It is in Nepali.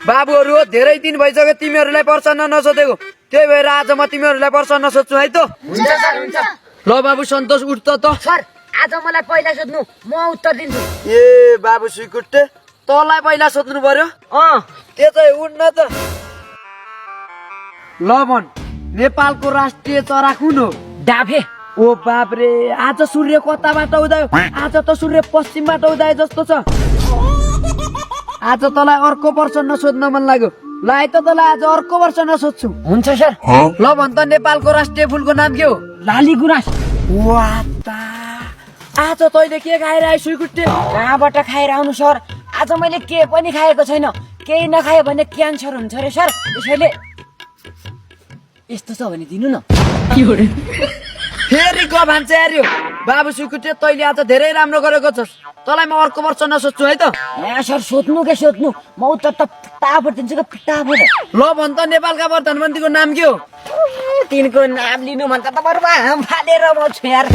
बाबुहरू हो, धेरै दिन भइसक्यो तिमीहरूलाई प्रश्न नसोधेको, त्यही भएर आज म तिमीहरूलाई प्रश्न सोध्छु है त। हुन्छ सर हुन्छ। ल बाबु सन्तोष उठ त। सर आज मलाई पहिला सोध्नु, म उत्तर दिन्छु। ए बाबु सुइकुट्टे, तँलाई पहिला सोध्नु पर्यो? त्यो चाहिँ उठ्न त। ल भन, नेपालको राष्ट्रिय चरा कुन हो? डाफे। ओ बाबरे, आज सूर्य कताबाट उदायो? आज त सूर्य पश्चिमबाट उदायो जस्तो छ। आज तँलाई अर्को प्रश्न सोध्न मन लाग्यो, ल है त तँलाई आज अर्को प्रश्न सोध्छु। हुन्छ सर। ल भन त, नेपालको राष्ट्रिय फुलको नाम के हो? लाली गुराँस। वाता, आज तैँले के खाएर आए सुइकुट्टे? कहाँबाट खाएर आउनु सर? आज मैले के पनि खाएको छैन। केही नखायो भने क्यान्सर हुन्छ रे सर, त्यसैले यस्तो छ भने दिनु न। फेरि क भान्से यार यो। बाबु सुइकुट्टे, तैँले आज धेरै राम्रो गरेको छस्, तँलाई म अर्को प्रश्न सोध्छु है त। यहाँ सर सोध्नु के सोध्नु, म उत्तर त फटाफट दिन्छु कि फटाफट। ल भन त, नेपालका प्रधानमन्त्रीको नाम के हो? तिनको नाम लिनु भन्छ त बरु फालेर म छु यार।